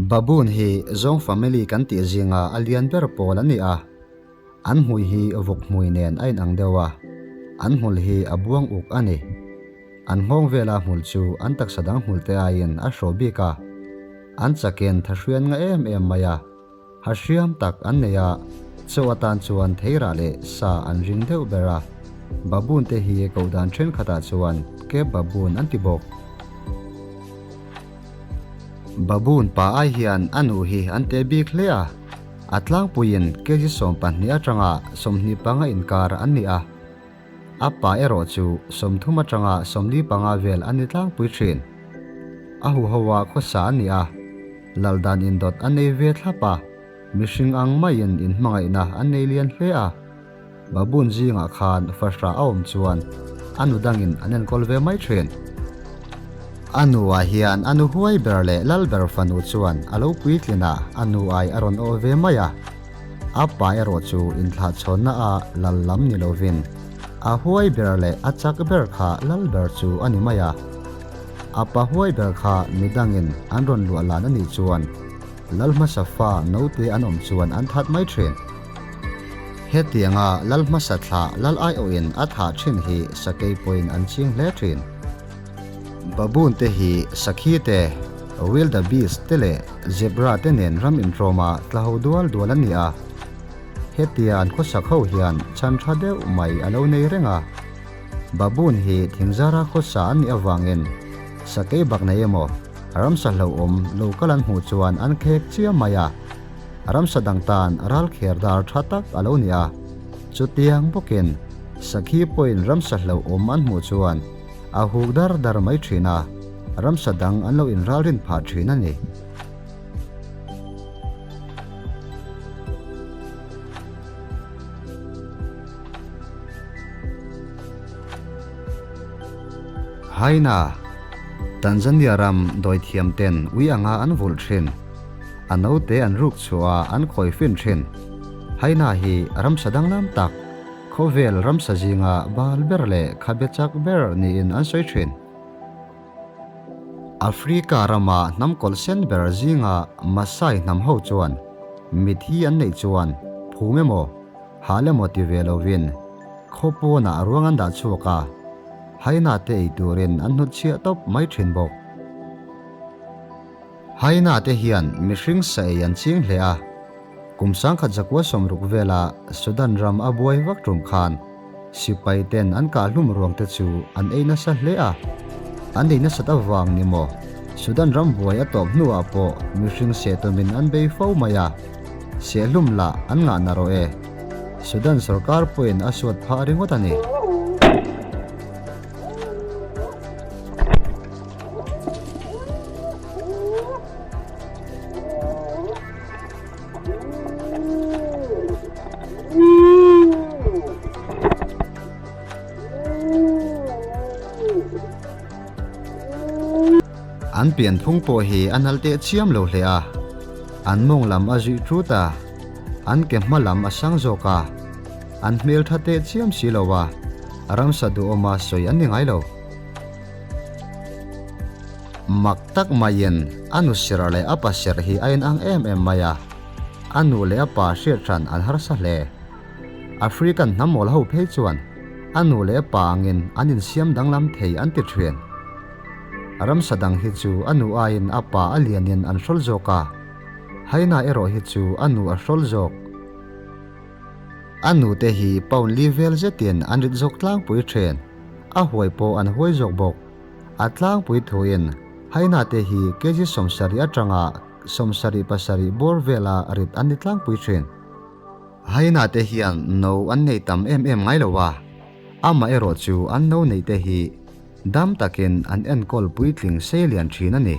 Baboon hi zawng family kan tih zinga a lian ber pawl a ni a. An hmui hi vawk hmui nen a inang deuh a, an hmul hi a buang uk a ni. An nghawng vela hmul chu an taksa dang hmul te aiin a hraw bik a. An chakin thahrian nga em em mai a. Ha hriam tak an nei a, chaw atan chuan theirah leh sa an ring deuh ber a. Baboon te hi kohdan thenkhatah chuan Cape Baboon an ti bawk. Baboon pa ai hian a nu hi an teh bik hle a, a tlangpuiin kg 12 atanga 25 inkar an ni a. A pa erawh chu 30 atanga 45 vel an ni tlangpui thin. A huhoa khawsa an ni a, laldan indawt an nei ve thlap a, mihring ang maiin inhmangaihna an nei lian hle a. Baboon zingah khan fahrah a awm chuan a nu dangin an enkawl ve mai thin. A nuah hian a nu huai ber leh lal ber fanu chuan a lo puitlin a, a nu ai a rawn awh ve mai a. A pa erawh chu inthlahchhawnna a lal lam ni lovin a huai ber leh a chak ber kha lal ber chu a ni mai a. A pa huai ber kha midangin an rawn luah lan a nih chuan Lal hmasa fa naute an awm chuan an that mai thin. Hetianga lal hmasa thlah lal aiawhin a thah thin hi sakei pawhin an ching hle thin. Baboon te hi sakhi te, wildebeest te leh zebra te nen ram intrawma tla ho dual dual an ni a. Hetia an khawsak ho hian chhan tha deuh mai a lo nei reng a. Baboon hi thingzara khawsa an nih avangin sakei bak nei emaw ramsa hlauhawm lo kal an hmuh chuan an khek chiam mai a. Ramsa dang tan ral kher dar tha tak a lo ni a. Chutiang bawkin sakhi pawhin ramsa hlauhawm an hmuh chuan a huk dar dar mai thin a, ramsa dang an lo inralrin phah thin a ni. Haina, Tanzania ram dawithiam ten ui anga an vulh thin. A naute an ruk chhuah a an khawi fin thin. Haina hi ramsa danglam tak, khawvel ramsa zinga bal ber leh khabe chak ber niin an sawi thin. Africa rama hnam kawlh sen ber zinga Masai hnam ho chuan mithi an neih chuan phum emaw, hal emaw ti ve lovin khaw pawnah ruang an dah chhuak a, hyena te ei turin an hnutchhiah tawp mai thin bawk. Hyena te hian mihring sa ei an ching hle a, kum 1160 vela Sudan ram a buai vak tum khan sipai ten an kah hlum ruang te chu an ei nasa hle a, an ei nasat avang ni maw Sudan ram buai a tawp hnuah pawh mihring seh tumin an bei fo mai a, seh hlum lah an ngah na rawh e. Sudan sorkar pawhin a suat phah ringawt a ni. An pianphung pawh hi a nal teh chiam lo hle a, an mawng lam a zuih ṭut a, an ke hma lam a sang zawk a, an hmel ṭha teh chiam si lo a, ramsa duhawma sawi an ni ngai lo. Mak tak maiin a nu sirh leh a pa sirh hi a inang em em mai a, a nu leh a pa hriat hran an harsa hle. African hnam mawl ho phei chuan a nu leh a pa angin an insiam danglam thei an ti thin. Ramsa dang hi chu a nu aiin a pa a lianin an hrawl zawk a, hyena erawh hi chu a nu a hrawl zawk. A nute hi pound li vel zetin an rit zawk tlangpui thin, a huai pawh an huai zawk bawk. A tlangpui thuin hyena te hi kg 70 atanga 77 bawr vela rit an ni tlangpui thin. Hyena te hian no an nei tam em em ngai lo a, amaherawh chu an no neih te hi dam takin an enkawl puitling sei lian thin a ni.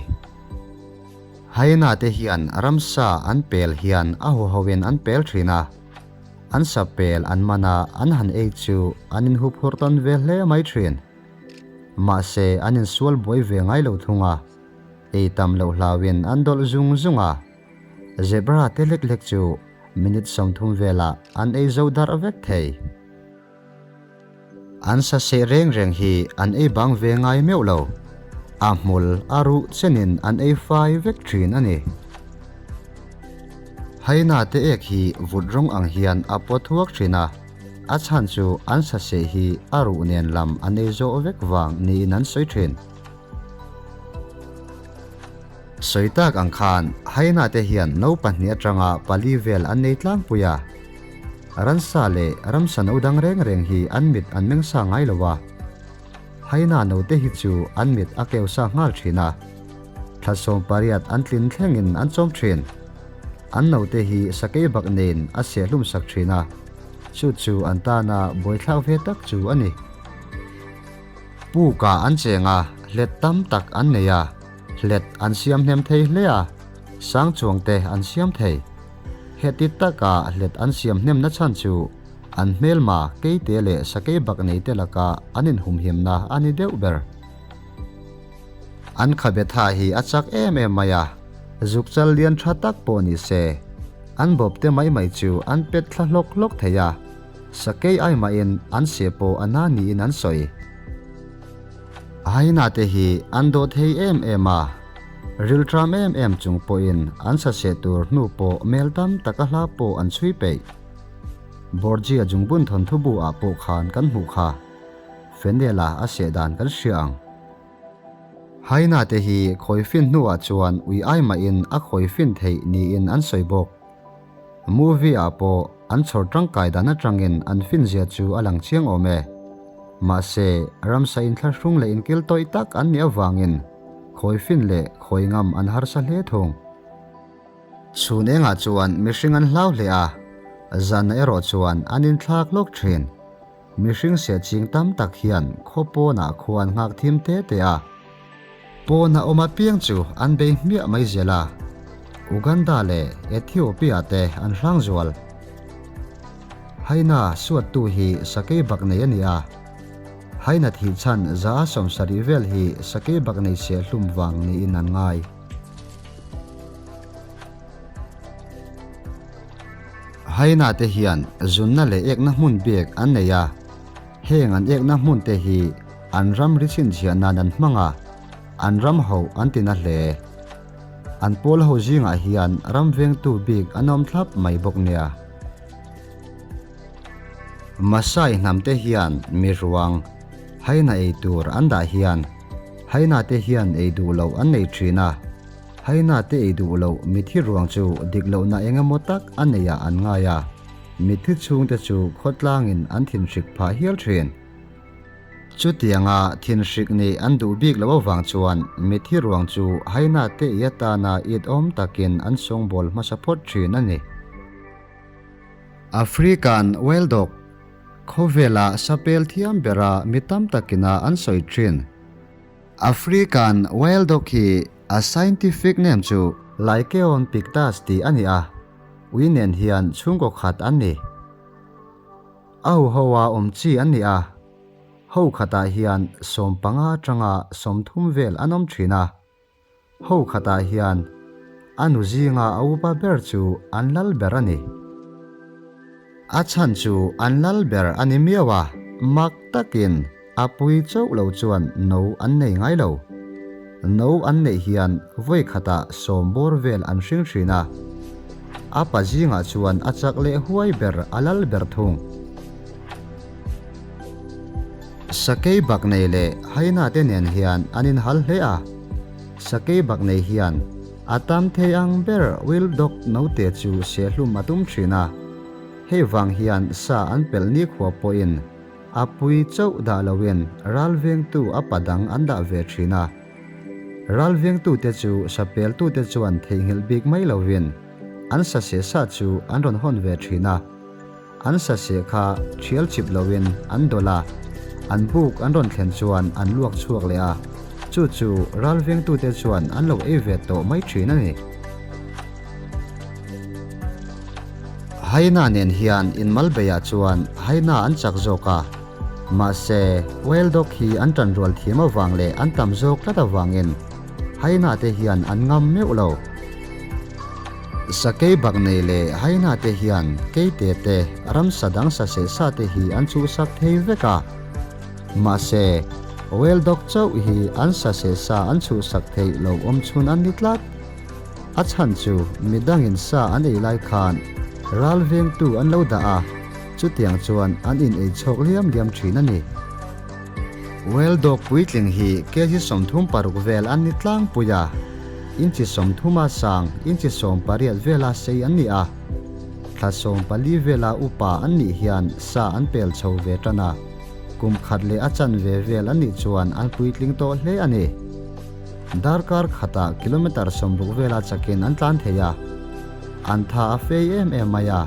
Hyena te hian ramsa an pel hian a huhoin an pel thin a, an sa pel an man a an han ei chu an inhuphurh tawn ve hle mai thin. Mahse an insual buai ve ngai lo thung a, ei tam loh hlauin an dawlh zung zung a. Zebra te lek lek chu minute 30 velah an ei zo darh vek thei. An sa seh reng reng hi an ei bang ve ngai meuh lo. A hmul a ruh chenin an ei fai vek thin a ni. Hyena te ek hi vut rawng ang hian a pawt huak thin a, a chhan chu an saseh hi a ruh nen lam an ei zawh vek vang niin an sawi thin. Sawi tak ang khan hyena te hian no pahnih atanga pali vel an nei tlangpui a. Ransa leh ramsa no dang reng reng hi an mit an meng sa ngai lo a. Hyena note hi chu an mit a keu sa nghal thin a. Thla 18 an tlin thlengin an chawm thin. An note hi sakei bak nen a sehlum sak thin a. Chu chu an tana buaithlak ve tak chu a ni. Pukah an cheng a, hlet tam tak an nei a, hlet an siam hnem thei hle a, sang chuang te an siam thei. Heti taka hlet an siam hnemna chhan chu an hmelma keite leh sakei bak neite laka an inhumhimna a ni deuh ber. An khabe tha hi a chak em em mai a, zuk chal lian tha tak pawh ni se, an bawp te mai mai chu an pet thla hlawk hlawk thei a. Sakei ai mahin an se pawh a na niin an sawi. Hyena te hi an dawh thei em em a, rilṭam em em chung pawhin an saseh tur hnu pawh mel tam taka hla pawh an chhui peih. Borgia jungbun thawnthu bu ah pawh khan kan hmuh kha. Fenela a seh dan kan hria ang. Hyena te hi khawi fin hnuah chuan ui ai mahin a khawi fin theih niin an sawi bawk. Movie ah pawh an chhawr tangkai dan atangin an fin zia chu a lang chiang awm e. Mahse, ramsa inthlahrung leh inkil tawih tak an nih avangin khawi fin leh khawi ngam an harsa hle thung. Chhun engah chuan mihring an hlau hle a, zanna erawh chuan an inthlak lawk thin. Mihring seh ching tam tak hian khaw pawnah khua an nghak thim te te a. Pawn a awm apiang chu an bei hmiah mai zel a. Uganda leh Ethiopia te an hrang zual. Hyena suattu hi sakei bak nei a ni a. Hyena thih chhan 70% vel hi sakei bak nei seh hlum vang niin an ngai. Hyena te hian zunna leh ekna hmun bik an nei a, heng an ekna hmun te hi an ram ri chhinchhiah nan an hmang a, an ram ho an ti na hle. An pawl ho zingah hian ram vengtu bik an awm thlap mai bawk nia. Masai hnam te hian mi ruang, hyena ei tur an dah hian hyena te hian ei duh loh an nei thin a, Hyena te ei duh loh mithi ruang chu dik lohna eng emaw tak a neiah an ngai a, mithi chhungte chu khawtlangin an thinhrik phah hial thin. Chutianga thinhrik nih an duh bik loh avang chuan mithi ruang chu hyena te ei atana it awm takin an sawngbawl hmasa phawt thin a ni. African Wild Dog, khawvela sapel thiam bera mi tam takina an sawi thin. African Wild Dog hi a scientific name chu Lycaon pictus tih a ni a, ui nen hian chhungkaw khat an ni. A huhoa awm chi an ni a, ho khatah hian 15 atanga 30 vel an awm thin a. Ho khatah hian a nu zinga a upa ber chu an lal ber a ni. A chhan chu an lal ber a ni miau a, mak takin a pui chauh lo chuan no an nei ngai lo. No an neih hian vawi khatah sawm bawr vel an hring thin a, a pa zingah chuan a chak leh huai ber a lal ber thung. Sakei bak nei leh hyena te nen hian an inhal hle a, sakei bak nei hian a tam thei ang ber wild dog note chu sehlum a tum thin a, hei vang hian sa an pelh nikhua pawhin a pui chauh dah loin ral vengtu a pa dang an dah ve thin a. Ral vengtute chu sapeltute chuan theihnghilh bik mai lovin an sa seh sa chu an rawn hawn ve thin a. An saseh kha thial chip loin an dawlh a, an buk an rawn thlen chuan an luak chhuak leh a, chu chu ral vengtute chuan an lo ei ve tawh mai thin a ni. Hyena nen hian inmal beiah chuan hyena an chak zawk a, mahse wild dog hi an tanrual thiam avang leh an tam zawk tlat avangin hyena te hian an ngam meuh lo. Sakei bak nei leh hyena te hian keite te, ramsa dang sa seh sa te hi an chhuhsak thei vek a. Mahse, whale dog chauh hi an sa seh sa an chhuhsak theih lo awm chhun an ni tlat. A chhan chu midangin sa an ei lai khan ral vengtu an lo dah a, chutiang chuan an in ei chhawk liam liam thin a ni. Whale dog puitling hi kg 36 vel an ni tlangpui a, inchi 30 a sang, inchi 18 vela sei an ni a. Thla 14 vela upa an nih hian sa an pel chho ve tan a, kum khat leh a chanve vel an nih chuan an puitling tawh hle a ni. Darkar khatah kilometre 60 vela chakin an tlan thei a, an tha a fei em em mai a,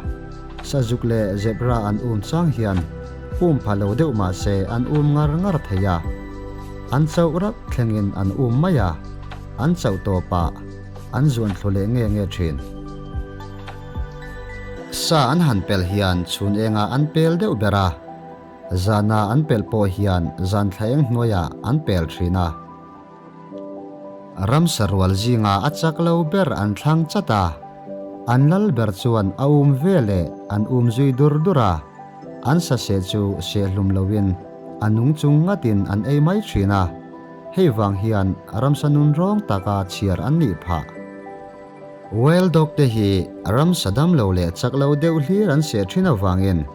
sazuk leh zebra an um chang hian um pha lo deuh mah se an um ngar ngar thei a, an chauh rak thlengin an um mai a, an chauh tawpah an zuan thlu leh nge nge thin. Sa an han pel hian chhun engah an pel deuh ber a, zana an pelh pawh hian zan thla eng hnuaiah an pel thin a. Ramsa rual zinga a chak lo ber an thlang chat a, an lal ber chuan a um ve leh an um zui dur dur a, an saseh chu sehhlum loin a nung chung ngatin an ei mai thin a, hei vang hian ramsa nun rawng taka chhiar an nih phah. Whale dog te hi ramsa dam lo leh chak lo deuh hlir an seh thin avangin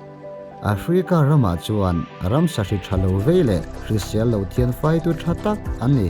Africa ramah chuan ramsa hri tha lo vei leh hrisel lo thian faitu tha tak an ni.